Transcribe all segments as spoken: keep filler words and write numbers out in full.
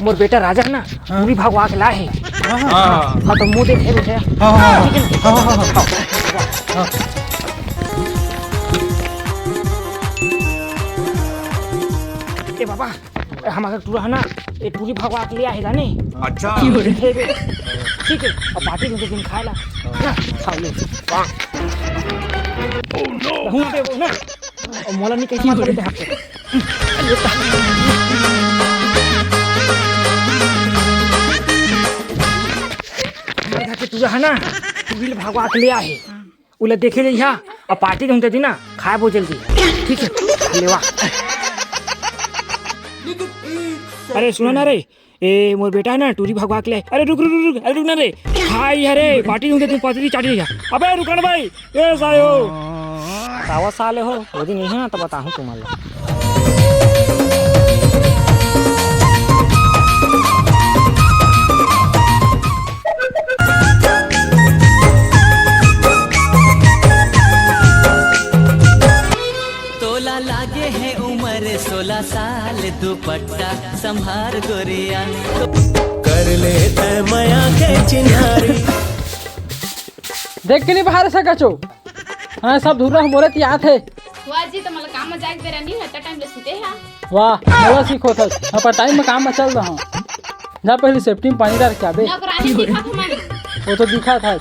मोर बेटा राजा ना, हाँ। टूरी भगवा के लाए हे। हाँ, हाँ। हाँ, तो मुँह देखे रुक गया। हाँ, हाँ, हाँ। ठीक है ना? हाँ, हाँ, हाँ, हाँ। ए बाबा, हमारा टूरा है ना, ये टूरी भगवा के ले आए हे जाने। अच्छा। ठीक है बे। ठीक है, अब पार्टी में तो दिन खाए ला। ना, खाओ ले। Oh no। रहूँ ना बे, वो ना। अउ मोला नहीं कहीं बात करते हफ्ते। मेरे घर के टूरा है ना, टूरी भगवा के ले आए हे। उला देखे जइहा, अउ पार्टी के हुन दे दी ना, खाए बहुत जल्दी। ठीक है, लेवा। अरे सुनो ना रे, ए, मोर बेटा है ना, टूरी भगवा के ले। अरे रुक, रुक, रुक, रुक, अरे रुक ना रे। हाय, अरे, पार्टी दूंगा, तुम पतली चाटी लिया। अबे रुक ना भाई, ए साले हो। तावा साले हो, वो दिन नहीं है ना, तो बताऊँ तुम्हारे। तोला लागे है उम्र सोलह साल, दुपट्टा संभार गोरिया। कर ले तय मया के चिन्हारी। देख के नहीं बाहर से कचो। हाँ, सब धुर्रा मोरे ती आत हे। वाह जी, तो मतलब काम में जाए के बेरा नहीं है, इतना टाइम ले सुते है। वाह, मोला सीखो था। अपन टाइम में काम में चल रहा हूँ। जा पहले सेफ्टी में पानी डाल के आबे। नौकरानी दिखा तो मैं। वो तो दिखा था।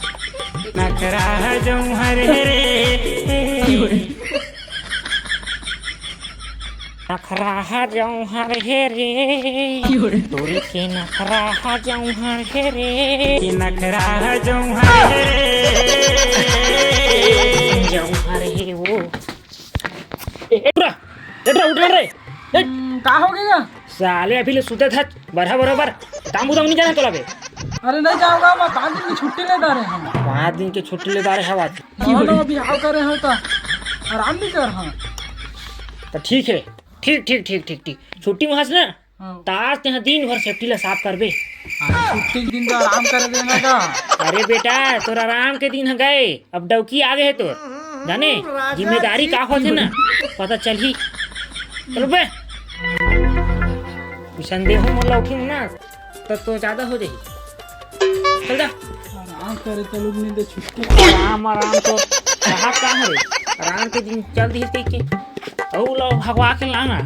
नखरा है जौहर रे। नखरा है जौहर हे रे। टूरी के नखरा है जौहर हे रे। कि नखरा है जौहर हे रे। जौहर हे वो। ए, ए, टूरा, ए, टूरा, उठ ना रे। ए। हम्म, का हो गया? साले अभी ले सुते था, बरहा बरोबर। काम बुता नहीं जाना तोला बे। अरे नहीं जाऊंगा, मैं पाँच दिन की छुट्टी ले डारे हूँ। पाँच दिन की छुट्टी ले डारे हवा। हाँ, ना, अभी हाव करे हो तो आराम नहीं कर, हाँ। तो ठीक है, ठीक, ठीक, ठीक, ठीक, ठीक। छुट्टी में हंस ना, हाँ। तो आज ते दिन भर सेफ्टी ला साफ करबे। हाँ, छुट्टी के दिन तो आराम कर देना का। अरे बेटा, तोर आराम के दिन ह गए, अब डौकी आ गए है तोर। जाने, जिम्मेदारी का होथे ना, पता चलही। चल बे। कुछ संदेह हो मोला उठिन ना, तब तो ज्यादा हो जाही। चल जा। आराम करे चलू नहीं तो छुट्टी। आराम, आराम तो कहा का है? आराम के दिन चल दी कह के। औ लो भगवा के लाना।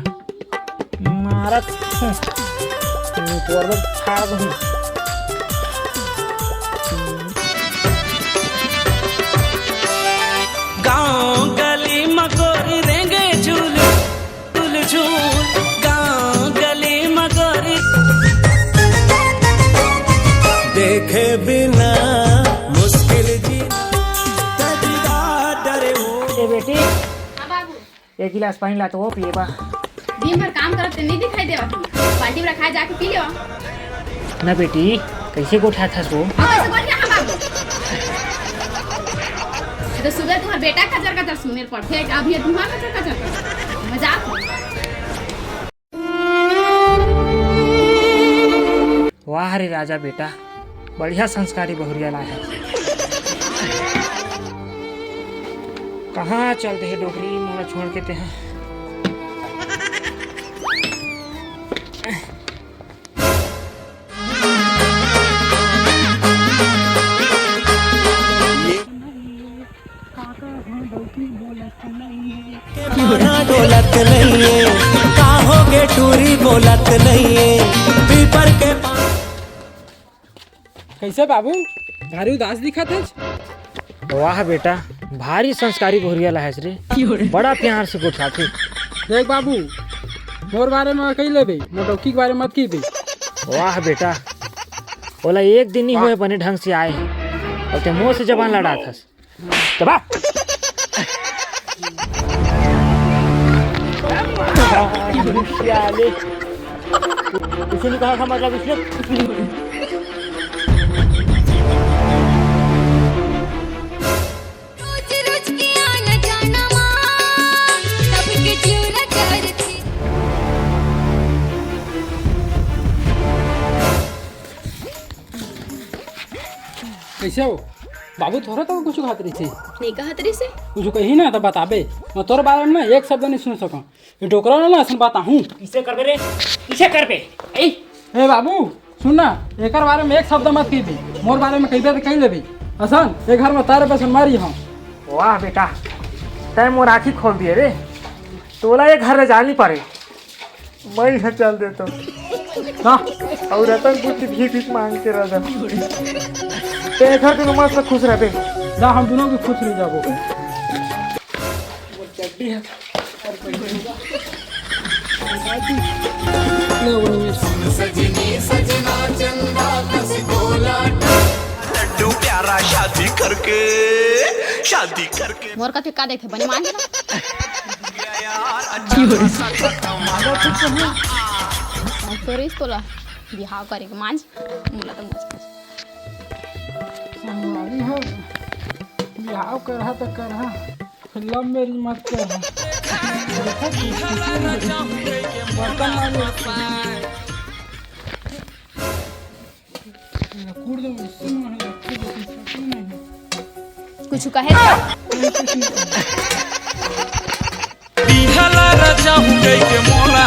मारत हूँ। तोर फाड़ दूँ। गाँव गली म गोरी रेंगे झूल, झूल, झूल। गाँव गली म गोरी देखे बिना मुश्किल जीना। ए बेटी, हाँ बाबू। एक गिलास पानी ला तो वो पिए बा। दिन भर काम करत ते नहीं दिखाई देवा। बाल्टी में रखा है, जाके पी लेवा। ना बेटी, कैसे गोठा था सो? अब कैसे गोठा है बाबू? ये तो सुबह तुम्हारा बेटा कचर कचर सुने पड़ते, अभी ये तुम्हारा कचर कचर करते। मजाक हो। वाह रे राजा बेटा, बढ़िया संस्कारी बहुरिया लाए है। कहाँ चल दे डोकरी, मोला छोड़ के ते हा। काका, हाँ, डौकी बोलत नहीं है। गाना डोलत नहीं है, का हो गे टूरी बोलत नहीं है, पीपर के पान। कैसे बाबू, भारी उदास दिखत है? वाह बेटा, भारी संस्कारी बहुरिया ला है रे, बड़ा प्यार से गोठियाथे। देख बाबू, मोर बारे में कही लेबे, मोर डौकी के बारे में मत कहिबे। वाह बेटा, ओला एक दिन ही वाह। होए बने ढंग से आए, अब ते मोर से जबान लड़ाथस। चबा। साले। कुछ नहीं कहा था, मतलब, इसने कुछ नहीं। रोज रोज के आना जाना माँ, सबके जिउरा जरथे। कैसे हो बाबू? थोड़ा तो कुछ कहत रही थी। नहीं कहत रही से। कुछ कही ना तो बताबे, मैं तोर बारे में ना एक शब्द नहीं सुन सकूँ। ये डोकरा ना असन बताहूँ। इसे करबे रे, इसे करबे। ए, ए बाबू, सुन ना, एकर बारे में एक शब्द मत कहिबे। मोर बारे में कहिबे त कहि लेबे। असन, ए घर में तारे पे संगवारी हंव। वाह बेटा, तैं मोर आँखी खोल दिए रे। तोला ए घर ले जाना नइ परे। मैं घर चल देथंव। का? अउ रतन पुर के भीख भीख मांग के रह जा। तैं ए घर के मस्त खुश रहबे। जा, हम दूनों भी खुश रह जाबो। लड्डू प्यारा शादी करके, शादी करके। मोर कथे का देखे बने मान जा। तोरे तोला बिहाव करे के मान जा। मोला तो मस्त संगवारी हो, बिहाव करहा त करहा, लव मैरिज मत करहा। बर्तन मांजे। कुड़ दो, इससे मन है, कुड़ दो, इससे नहीं। कुछ कहे तो? बिहला राजा हूँ गई के मोला